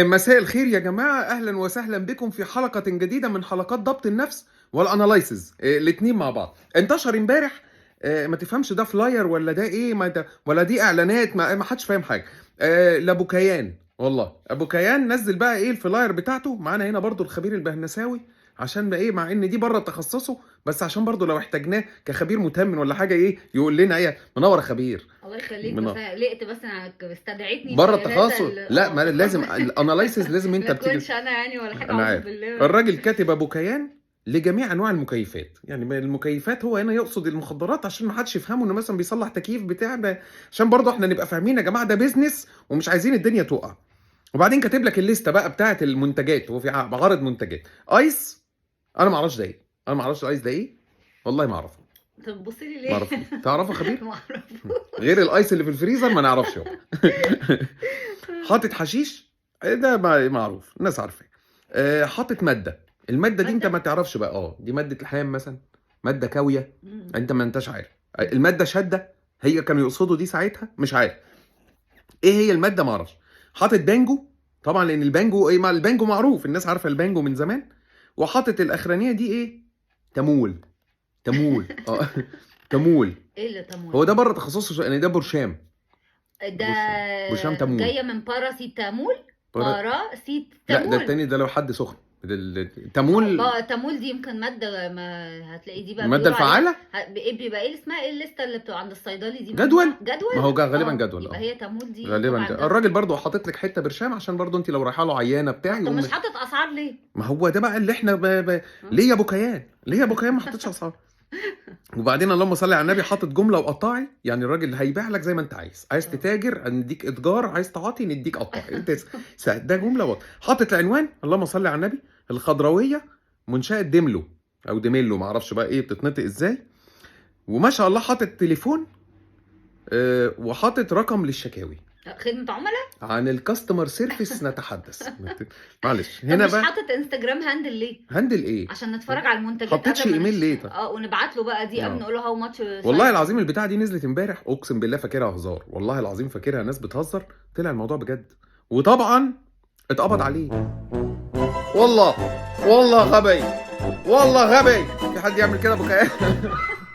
مساء الخير يا جماعة، أهلا وسهلا بكم في حلقة جديدة من حلقات ضبط النفس وال analysis الاتنين مع بعض. انتشر امبارح، ما تفهمش ده flyer ولا ده ايه، ما ده ولا دي اعلانات، ما حدش فاهم حاجة. لابو كيان، والله ابو كيان نزل بقى ايه ال flyer بتاعته. معانا هنا برضو الخبير البهنساوي، عشان ما ايه، مع ان دي بره تخصصه، بس عشان برضو لو احتاجناه كخبير متمن ولا حاجة ايه يقول لنا ايه. منور يا خبير. الله يخليك. منور. بس انا قلقت، بس انا استدعيتني بره في هذا التخصص. لا ما لازم ال analysis، لازم انت ما بتيجي. كنتش انا يعني ولا حاجه. أنا اعوذ عارف. بالله. الراجل كاتب ابو كيان لجميع انواع المكيفات، يعني المكيفات هو هنا يقصد المخدرات، عشان ما حدش يفهمه انه مثلا بيصلح تكييف بتاع ده، عشان برضه احنا نبقى فاهمين يا جماعة ده business ومش عايزين الدنيا تقع. وبعدين كاتب لك الليستة بقى بتاعه المنتجات، هو في عارض منتجات ice، انا ما اعرفش ده ايه، انا ما اعرفش ال ice ده ايه، والله ما اعرفه. طب بصي لي ما ليه؟ اعرفه. تعرفه خبير؟ ما اعرف. غير ال ice اللي في الفريزر ما نعرفش. هو حاطط حشيش، ده معروف، الناس عارفاه. حاطط ماده، المادة دي انت مادة؟ ما تعرفش بقى، دي مادة لحام مثلا، مادة كاويه، انت ما انتش عارف المادة شاده، هي كانوا يقصدوا دي ساعتها، مش عارف ايه هي المادة، ما اعرفش. حاطط بانجو طبعا، لان البانجو ايه، مع البانجو معروف، الناس عارفه البانجو من زمان. وحاطط الاخرانية دي ايه، تمول، تمول، تمول. ايه اللي تمول؟ هو ده بره تخصصه، يعني ده برشام. ده برشام تمول. جاية من باراسيتامول. باراسيتامول. لا ده التاني، ده لو حد سخن تمول. تمول دي يمكن مادة، ما هتلاقي دي بقى المادة بيقولوا عليها الفعالة. ايه بيبقى ايه اسمها، ايه الليستة اللي بتبقى عند الصيدلي دي؟ جدول؟ جدول. ما هو غالبا جدول. يبقى هي تمول دي غالبا طبعاً. ده. الراجل برضو حاطط لك حتة برشام، عشان برضو انت لو رايحة له عيانه بتاع طب يقوم. مش حاطط اسعار ليه؟ ما هو ده بقى اللي احنا ليه يا ابو كيان، ليه يا ابو كيان ما حطيتش اسعار؟ وبعدين اللهم صل على النبي، حاطط جملة وقطاعي، يعني الراجل هيبيع لك زي ما انت عايز، عايز تتاجر نديك اتجار، عايز تعاطي نديك قطاعي، انت ده جملة وقطاعي. حاطط العنوان اللهم صل على النبي، الخضرويه، منشاه ديملو او ديميلو، ما اعرفش بقى ايه بتتنطق ازاي. وما شاء الله حاطط تليفون، وحاطط رقم للشكاوي. خدمة عملاء. عن ال customer service نتحدث. معلش طب هنا مش بقى حاطط انستجرام handle ليه؟ handle ايه؟ عشان نتفرج على المنتجات. حطيتش قبل ما ايميل ليه طيب؟ ونبعت له بقى دي قبل نقول له how much. والله العظيم البتاعه دي نزلت امبارح، اقسم بالله فاكرها هزار، والله العظيم فاكرها ناس بتهزر، طلع الموضوع بجد، وطبعا اتقبض عليه. والله والله غبي، والله غبي، في حد يعمل كده ابو كيان؟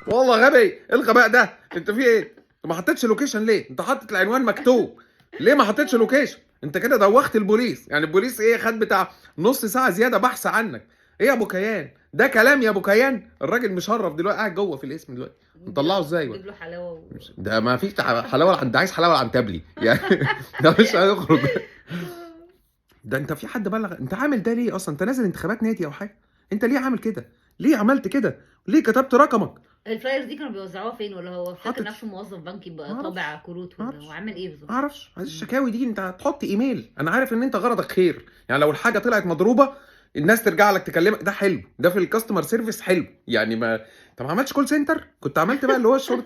والله غبي، ايه الغباء ده؟ انت في ايه؟ انت ما حطيتش location ليه؟ انت حاطط العنوان مكتوب، ليه ما حطيتش location؟ انت كده دوخت البوليس، يعني البوليس ايه خد بتاع نص ساعة زيادة بحث عنك. ايه يا ابو كيان؟ ده كلام يا ابو كيان؟ الراجل مشرف دلوقتي، قاعد جوه في القسم دلوقتي، نطلعه ازاي بقى؟ جيب له حلاوة ده ما فيش حلاوة، انت عايز حلاوة عنتبلي يعني، ده مش هيخرج. ده انت في حد بلغ؟ انت عامل ده ليه اصلا؟ انت نازل انتخابات نادي او حاجة؟ انت ليه عامل كده؟ ليه عملت كده؟ ليه كتبت رقمك؟ ال flyers دي كانوا بيوزعوها فين؟ ولا هو فاكر نفسه موظف بنكي بقى معرفش. طابع كروت ولا معرفش. هو عامل ايه بالظبط؟ ما اعرفش. عايز الشكاوي دي انت هتحط ايميل، انا عارف ان انت غرضك خير، يعني لو الحاجة طلعت مضروبة الناس ترجع لك تكلمك، ده حلو، ده في ال customer service حلو يعني. ما انت ما عملتش call center، كنت عملت بقى اللي هو الشورت.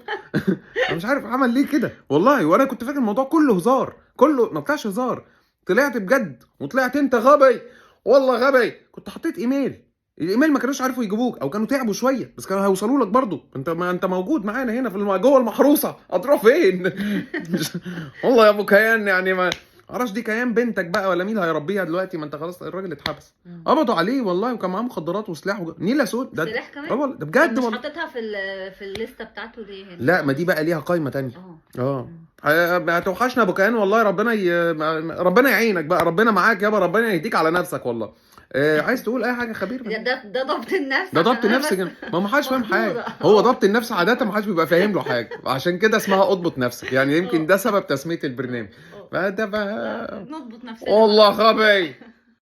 انا مش عارف عمل ليه كده والله، وانا كنت فاكر الموضوع كله هزار، كله ما طلعش هزار، طلعت بجد، وطلعت انت غبي، والله غبي. كنت حطيت ايميل، الايميل ما كانوش عارفوا يجيبوك او كانوا تعبوا شوية، بس كانوا هيوصلوا لك برضو. انت ما انت موجود معانا هنا في جوه المحروسة، هتروح فين؟ والله يا ابو كيان يعني ما معرفش دي كيان بنتك بقى ولا مين هيربيها دلوقتي، ما انت خلاص الراجل اتحبس. قبضوا عليه والله، وكان معاه مخدرات وسلاح نيله سود ده. سلاح كمان؟ والله ده بجد مش والله. حاططها في الليستة بتاعته ليه هنا؟ لا ما دي بقى ليها قايمة تانية. هتوحشنا ابو كيان والله، ربنا يعينك بقى، ربنا معاك يابا، ربنا يهديك على نفسك والله. عايز تقول اي حاجة خبير؟ ده ضبط النفس. ده ضبط عشان أنا نفس بس كده، ما حدش فاهم حاجة. مخضوضة. هو ضبط النفس عادة ما حدش بيبقى فاهم له حاجة، عشان كده اسمها اضبط نفسك، يعني يمكن ده سبب تسميه البرنامج. فده بقى نضبط نفسنا. والله غبي.